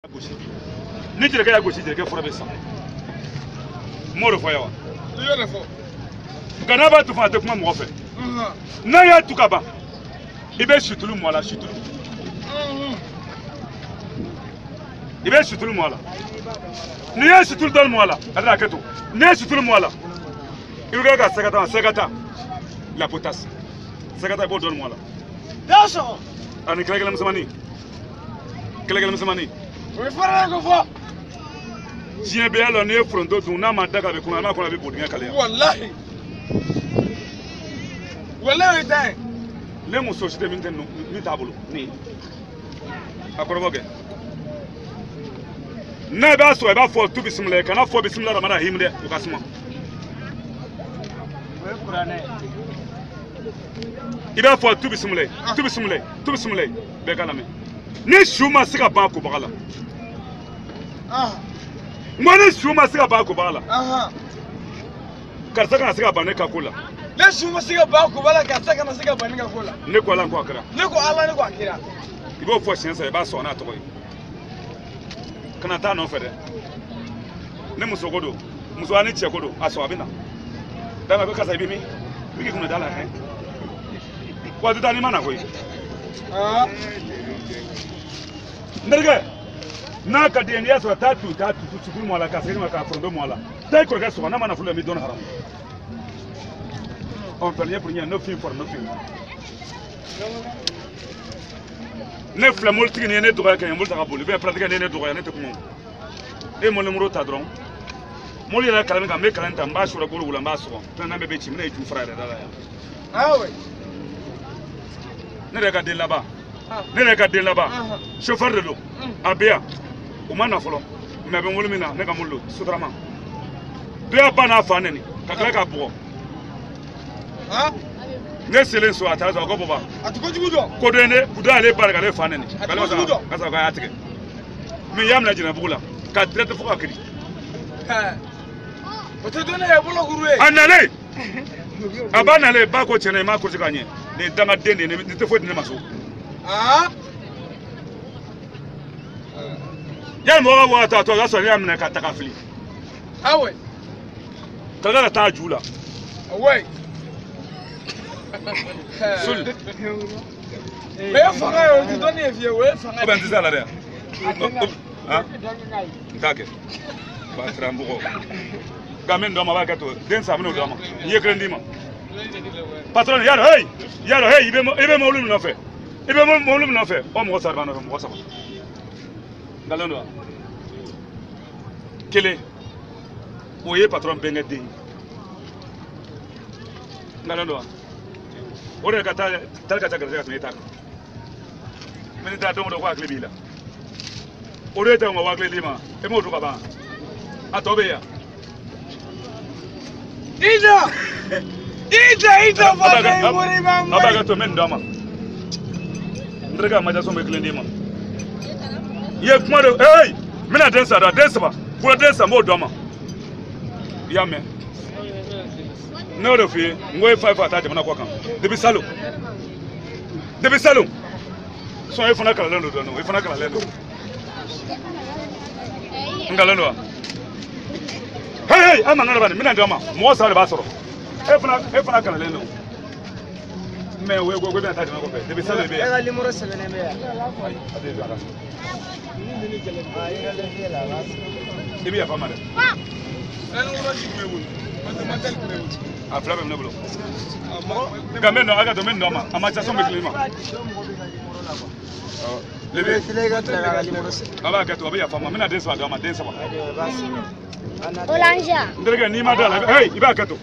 Gosi ni jelikɛ y'a gosi, jelikɛ fura bɛ san. N m'o de fɔ ye wa? I y'o de fɔ. Nka n'a b'a tu fana, a tɛ kuma mɔgɔ fɛ. N'a y'a tu ka ban, i bɛ situlu mɔ a la, situlu. I bɛ situlu mɔ a la. N'i ye situlu dɔɔni mɔ a la, a bɛna hakɛ to. N'i ye situlu mɔ a la, i bɛ kɛ ka sɛgɛta sɛgɛta la potasse sɛgɛta, i b'o dɔɔni mɔ a la. Ani kɛlɛkɛlɛ misɛnmanin, kɛlɛkɛlɛ misɛnmanin. O ye fara ko fɔ. Diɲɛ bɛɛ y'a lɔn, n'i ye foronto dun, n'a ma da ka bɛ kɔnɔ, n'a kɔnɔ a bɛ bo dingɛ kalaya. Walahi. Walahi o ye tan ye. Ne muso si tɛ min tɛ min t'a bolo nin a kɔrɔbɔ kɛ. N'a b'a sɔrɔ, i b'a fɔ tu bisimila, kana fɔ bisimila ramana rahim dɛ, o ka suma. O ye kuranɛ ye. I b'a fɔ tu bisimila, tu bisimila, tu bisimila, bɛɛ ka lamɛn. Ni su ma se ka ban kobaga la, n ko ni su ma se ka ban kobaga la, karisa kana se ka ban ne ka ko la. Ne su ma se ka ban koba la, karisa kana se ka ban ne ka ko la. Ne ko Ala, n ko a kɛra. Ne ko Ala, ne ko a kɛra. I b'o fɔ siɲɛ saba, i b'a sɔn n'a tɔgɔ ye. Kana taa nɔfɛ dɛ. Ne muso ko don, muso ni cɛ ko don, a sɔn a bɛ na. Dama ko karisa i bɛ min? I bɛ k'i kunna da la hɛn. Wa a tɛ taa n'i ma na koyi. N terikɛ, n'a ka di ye, n'i y'a sɔrɔ taa tu taa tu sukuru mɔ a la, ka segin ma k'a foronto mɔ a la. Taa i kɔrɔkɛ sɔgɔ, n'a ma nafolo la, i bɛ dɔɔnin haramu. Ɔ fɛn ye pour ne fin fɔra ne fin. Ne filɛ mobilitigi ni ye ne dɔgɔya kɛ, n bolo ta ka boli bɛɛ paratike ni ye ne dɔgɔya, ne tɛ kuma. E ye mobili nimoro ta dɔrɔn. Mobili yɛrɛ kalan min kan, n bɛ kalan ta, n b'a sɔrɔ bolo wula, n b'a sɔgɔ. Fɛn n'an bɛɛ bɛ ci, n bɛna i ju fara yɛrɛ da la yan. Ne yɛrɛ ka den laban. Ne yɛrɛ ka den laban. Chauffeur de don. A bɛ yan. O ma na fɔlɔ. Mais a bɛ mobili min na, ne ka mobili don, Sotrama. Dɔ y'a ba n'a fa nɛni, ka tila k'a bugɔ. Ne selen so, a taara sɔrɔ a ko baba. A tɛ kojugu dɔn. Ko dɔ ye ne, dɔ y'ale ba k'ale fa nɛni. A tɛ kojugu dɔn. Ka sɔrɔ k'a y'a tigɛ. Mais n y'a minɛ Jɛnɛbugu la, ka direct fo ka kiri. O tɛ dɔn ne yɛrɛ bolo kuru ye. A nalen. A ba nalen, ba ko tiɲɛna i m'a kɔlɔsi ka ɲɛ. Nin ye dangaden de ye, nin tɛ foyi di ne ma so. Yanni mɔgɔ ka bɔ ka taa tɔ, o y'a sɔrɔ ne y'a minɛ ka ta ka fili. Ka tila ka taa ju la. Soli. O ye fanga ye, o tɛ dɔnni ye fiyewu, o ye fanga ye. O bɛ n tɛ se a la dɛ. N t'a kɛ. Ba karamɔgɔ. Nka min d'a ma, a b'a kɛ to. Den saba min'o d'a ma. N ye kelen d'i ma. Patron, yarɔ hey, yarɔ hey, i bɛ mobili min nɔfɛ. I bɛ mobili min nɔfɛ. Ɔ mɔgɔ saba de b'a nɔfɛ, mɔgɔ saba. Nkalon don wa? Kelen. O ye patron bɛnkɛ den ye. Nkalon don wa? O de ka taa tali ka ca garisɛgɛ ka tɛmɛ e ta kan. Mɛ ni taa don o don ko hakili b'i la. O de ye ta ka 5000 d'i ma, e m'o dun ka ban. A tɔ bɛ yen. Ida! Ida, Ida, fana mori ma mori. A b'a kɛ to, n bɛ nin d'a ma. N terikɛ a ma ja sɔn, bɛ kelen d'i ma. I ye kuma de, hey! N bɛna den saba, den saba, fura den saba, n b'o d'a ma. I y'a mɛn? Ne y'o de f'i ye, n ko e fa ye fa taa jamana kɔ kan. Depuis salon. Depuis salon. Sɔn e fana kalanlen don dɔɔnin, e fana kalanlen don. N kalanlen don wa? Hey hey, an mankan dɔ b'a nin, n bɛna d'a ma. Mɔgɔ saba de b'a sɔrɔ. E fana kalanlen don. Mais o ye ko e bɛna taa jamana kɔfɛ. Depuis salon i bɛ yan. E ka nimoro sɛbɛnnen bɛ yan. Ayi, a tɛ jɔ a la. I bɛ yafa n ma dɛ. A fila bɛ ne bolo. Nka n bɛ nɔ, a ka to n bɛ nɔ ma. A ma ca sɔn bɛ kelen ma. Lebe. A b'a kɛ to, a bɛ yafa n ma. N bɛna den saba d'a ma, den saba. N terikɛ, n'i ma da la, hey, i b'a kɛ to.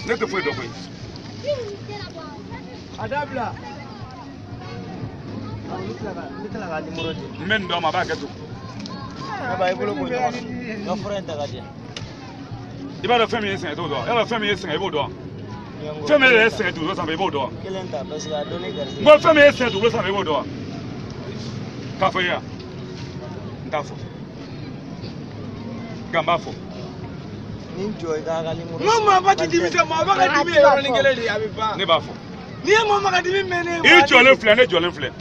Ne tɛ foyi dɔn koyi. A dabila. N bɛ nin d'a ma, a b'a kɛ to. I b'a dɔn fɛn min ye sɛgɛn, i t'o dɔn. I b'a dɔn fɛn min ye sɛgɛn, i b'o dɔn. Fɛn min yɛrɛ ye sɛgɛn dugukolo sanfɛ, i b'o dɔn. N ko fɛn min ye sɛgɛn dugukolo sanfɛ, i b'o dɔn. K'a fɔ i ye yan, n t'a fɔ. Nka n b'a fɔ. N ko maa ba ti dimi sɛ, maa ba ka dimi ye yɔrɔnin kelen de ye, a bɛ ban. Ne b'a fɔ. N'i ye maa ma ka dimi mɛn ne ye. I jɔlen filɛ, ne jɔlen filɛ.